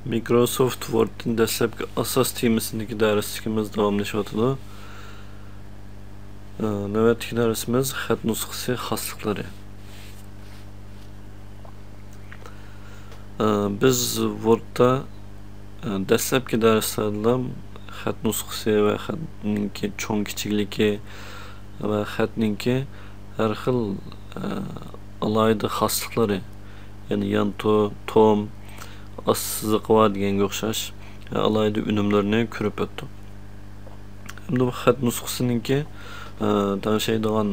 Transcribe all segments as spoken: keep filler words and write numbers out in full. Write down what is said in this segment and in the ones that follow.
مىكروسوفت ۋوردتىن دەسلەپكى ئاساس تېمىسىدىكى دەرسلىكىمىز داۋاملىشىۋاتىدۇ. ئە، نۆۋەتتىكى دەرسىمىز خەت نۇسخىسى خاسلىقلىرى. ئە، بىز ۋوردتا، ئە، دەسلەپكى دەرسلەردىلا خەت نۇسخىسى ۋە خەتنىڭكى چوڭ كىچىكلىكى ۋە خەتنىڭكى ھەر خىل، ئە، ئالاھىدە خاسلىقلىرى، يەنى يانتۇ، توم، ئاستى سىزىقى بار دېگەنگە ئوخشاش، ئە، ئالاھىدە ئۈنۈملىرىنى كۆرۈپ ئۆتتۇق. ئەمدى بۇ خەت نۇسخىسىنىڭكى، ئە، تەڭشەيدىغان،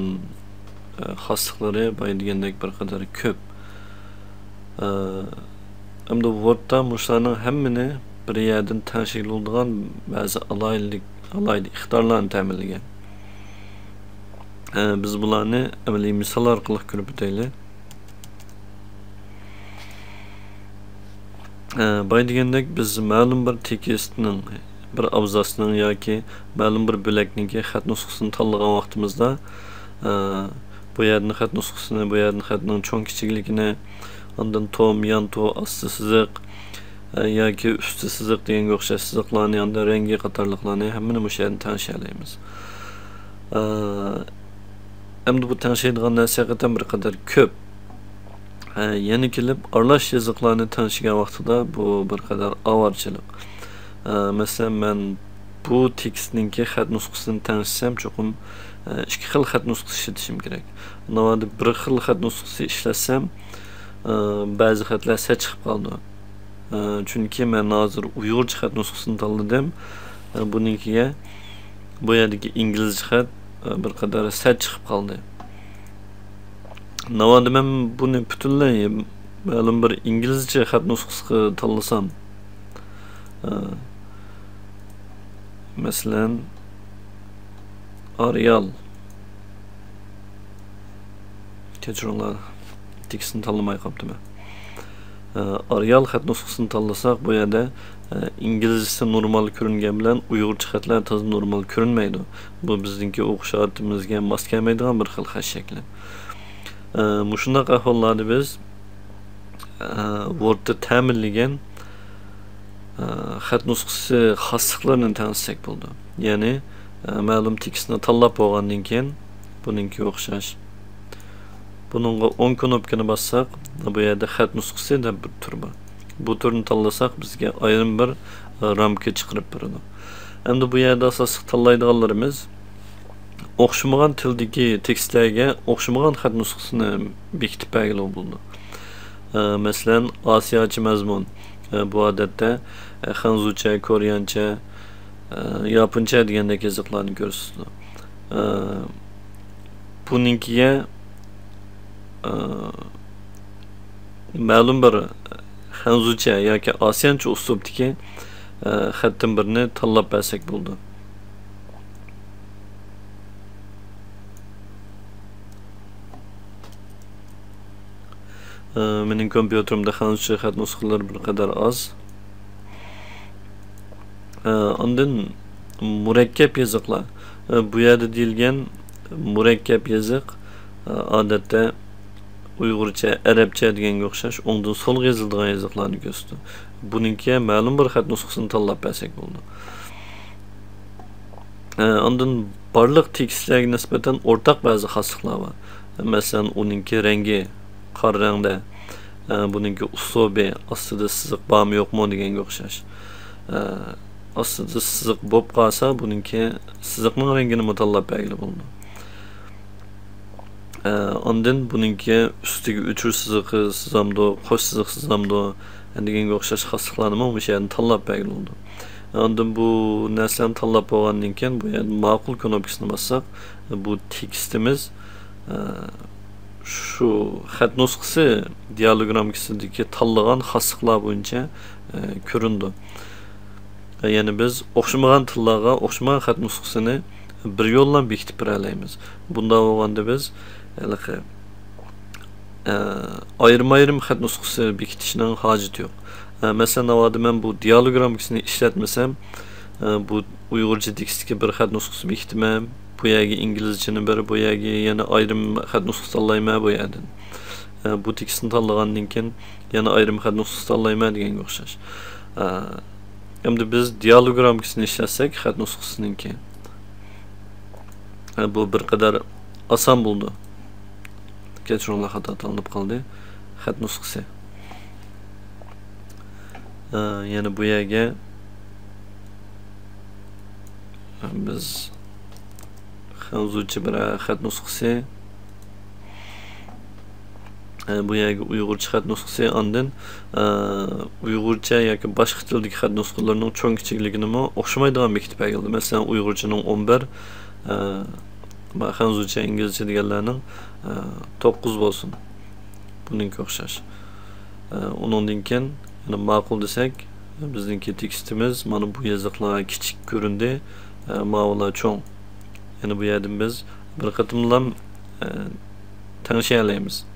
ئە، خاسلىقلىرى بايا دېگەندەك بىر قەدەر كۆپ. ئە، ئەمدى ۋوردتا مۇشۇلارنىڭ ھەممىنى بىر يەردىن تەڭشىگىلى بولىدىغان بەزى ئالاھىدىلىك، ئالاھىدە ئىقتىدارلارنى تەمىنلىگەن. ئە، بىز بۇلارنى ئەمەلىي مىسال ئارقىلىق كۆرۈپ ئۆتەيلى. ئە، بايا دېگەندەك، بىز مەلۇم بىر تېكىستنىڭ، بىر ئابزاسنىڭ ياكى مەلۇم بىر بۆلەكنىڭكى خەت نۇسخىسىنى تاللىغان ۋاقتىمىزدا، ئە، بۇ يەردىن خەت نۇسخىسىنى، بۇ يەردىن خەتنىڭ چوڭ كىچىكلىكىنى، ئاندىن توم، يانتۇ، ئاستى سىزىق، ئە، ياكى ئۈستى سىزىق دېگەنگە ئوخشاش سىزىقلارنى، ئاندىن رەڭگى قاتارلىقلارنى ھەممىنى مۇشۇ يەردىن تەڭشىيەلەيمىز. ئە، ئەمدى بۇ تەڭشەيدىغان نەرسە ھەقىقەتەن بىر قەدەر كۆپ. ھە، يەنە كېلىپ ئارىلاش يېزىقلارنى تەڭشىگەن ۋاقتىدا بۇ بىر قەدەر ئاۋارىچىلىق. ھە، مەسىلەن، مەن بۇ تېكىستنىڭكى خەت نۇسخىسىنى تەڭشىسەم، چوقۇم، ھە، ئىككى خىل خەت نۇسخىسى ئىشلىتىشىم كېرەك. ناۋادا بىر خىل خەت نۇسخىسى ئىشلەتسەم، ھە، بەزى خەتلەر سەت چىقىپ قالىدۇ. ئە، چۈنكى مەن ھازىر ئۇيغۇرچە خەت نۇسخىسىنى تاللىدىم. ئە، بۇنىڭكىگە، بۇ يەردىكى ئىنگلىزچە خەت، ئە، بىر قەدەر سەت چىقىپ قالدى. ناۋادا مەن بۇنى پۈتۈنلەي مەلۇم بىر ئىنگلىزچە خەت نۇسخىسىغا تاللىسام، ئە، مەسىلەن، ئارىيال. كەچۈرۈڭلار، تېكىستنى تاللىماي قاپتىمەن. ئە، ئارىيال خەت نۇسخىسىنى تاللىساق، بۇ يەردە، ئە، ئىنگلىزچىسى نورمال كۆرۈنگەن بىلەن ئۇيغۇرچە خەتلەر تازا نورمال كۆرۈنمەيدۇ. بۇ بىزنىڭكى ئوقۇش ئادىتىمىزگە ماس كەلمەيدىغان بىر خىل خەت شەكلى. ئە، مۇشۇنداق ئەھۋاللاردا بىز، ئە، ۋوردتا تەمىنلىگەن، ئە، خەت نۇسخىسى خاسلىقلىرىنى تەڭشىسەك بولىدۇ. يەنى، ئە، مەلۇم تېكىستنى تاللاپ بولغاندىن كېيىن، بۇنىڭكىگە ئوخشاش. بۇنىڭغا ئون كۇنۇپكىنى باسساق، بۇ يەردە خەت نۇسخىسى دەپ بىر تۈر بار. بۇ تۈرنى تاللىساق، بىزگە ئايرىم بىر، ئە، رامكا چىقىرىپ بېرىدۇ. ئەمدى بۇ يەردە ئاساسلىق تاللايدىغانلىرىمىز، ئوخشىمىغان تىلدىكى تېكىستلەرگە ئوخشىمىغان خەت نۇسخىسىنى بېكىتىپ بەرگىلى بولىدۇ. ئە، مەسىلەن، ئاسىياچە مەزمۇن، ئە، بۇ ئادەتتە، ئە، خەنزۇچە، كورېيەنچە، ئە، ياپونچە دېگەندەك يېزىقلارنى كۆرسىتىدۇ. ئە، بۇنىڭكىگە، ئە، مەلۇم بىر خەنزۇچە ياكى ئاسىيانچە ئۇسلۇبتىكى، ئە، خەتتىن بىرنى تاللاپ بەرسەك بولىدۇ. ئە، مېنىڭ كومپيۇتېرىمدا خەنزۇچە خەت نۇسخىلىرى بىر قەدەر ئاز. ئە، ئاندىن مۇرەككەپ يېزىقلار. ئە، بۇ يەردە دېيىلگەن مۇرەككەپ يېزىق، ئە، ئادەتتە ئۇيغۇرچە، ئەرەبچە دېگەنگە ئوخشاش ئوڭدىن سولغا يېزىلىدىغان يېزىقلارنى كۆرسىتىدۇ. بۇنىڭكى مەلۇم بىر خەت نۇسخىسىنى تاللاپ بەرسەك بولىدۇ. ئە، ئاندىن بارلىق تېكىستلەرگە نىسبەتەن ئورتاق بەزى خاسلىقلار بار. مەسىلەن، ئۇنىڭكى رەڭگى قارا رەڭدە، ئە، بۇنىڭكى ئۇسلۇبى، ئاستىدا سىزىق بارمۇ يوقمۇ دېگەنگە ئوخشاش. ئە، ئاستىدا سىزىق بولۇپ قالسا، بۇنىڭكى سىزىقنىڭ رەڭگىنىمۇ تاللاپ بەرگىلى بولىدۇ. ئە، ئاندىن بۇنىڭكى ئۈستىگە ئۆچۈر سىزىقى سىزامدۇ، قوش سىزىق سىزامدۇ دېگەنگە ئوخشاش خاسلىقلارنىمۇ مۇشۇ يەردىن تاللاپ بەرگىلى بولىدۇ. ئاندىن بۇ نەرسىلەرنى تاللاپ بولغاندىن كېيىن، بۇ يەردە ماقۇل كۇنۇپكىسىنى باسساق، بۇ تېكىستىمىز، ئە، شۇ خەت نۇسخىسى دىئالوگ رامكىسىدىكى تاللىغان خاسلىقلار بويىچە، ئە، كۆرۈنىدۇ. يەنى بىز ئوخشىمىغان تىللارغا ئوخشىمىغان خەت نۇسخىسىنى بىر يوللا بېكىتىپ بېرەلەيمىز. بۇنداق بولغاندا بىز ھېلىقى، ئە، ئايرىم-ئايرىم خەت نۇسخىسى بېكىتىشنىڭ ھاجىتى يوق. ئە، مەسىلەن، ناۋادا مەن بۇ دىئالوگ رامكىسىنى ئىشلەتمىسەم، ئە، بۇ ئۇيغۇرچە تېكىستتىكى بىر خەت نۇسخىسى بېكىتىمەن، بۇ يەرگە ئىنگلىزچىنى بىر، بۇ يەرگە يەنە ئايرىم خەت نۇسخىسى تاللايمەن بۇ يەردىن. ئە، بۇ تېكىستنى تاللىغاندىن كېيىن يەنە ئايرىم خەت نۇسخىسى تاللايمەن دېگەنگە ئوخشاش. ئەمدى بىز دىئالوگ رامكىسىنى ئىشلەتسەك، خەت نۇسخىسىنىڭكى. ئە، بۇ بىر قەدەر ئاسان بولىدۇ. كەچۈرۈڭلار، خاتا تاللىنىپ قالدى. خەت نۇسخىسى. ئە، يەنە بۇ يەرگە، ئە، بىز خەنزۇچە بىر خەت نۇسخىسى. ئە، بۇ يەرگە ئۇيغۇرچە خەت نۇسخىسى، ئاندىن، ئە، ئۇيغۇرچە ياكى باشقا تىلدىكى خەت نۇسخىلىرىنىڭ چوڭ كىچىكلىكىنىمۇ ئوخشىمايدىغان بېكىتىپ بەرگىلى. مەسىلەن، ئۇيغۇرچىنىڭ ئون بىر، ئە، خەنزۇچە، ئىنگلىزچە دېگەنلەرنىڭ، ئە، توققۇز بولسۇن. بۇنىڭكى ئوخشاش. ئە، ئۇنىڭدىن كېيىن يەنە ماقۇل دېسەك، بىزنىڭكى تېكىستىمىز مانا بۇ يېزىقلار كىچىك كۆرۈندى، ئە، ماۋۇلار چوڭ. يەنە بۇ يەردىن بىز بىر قېتىملام، ئە، تەڭشىيەلەيمىز.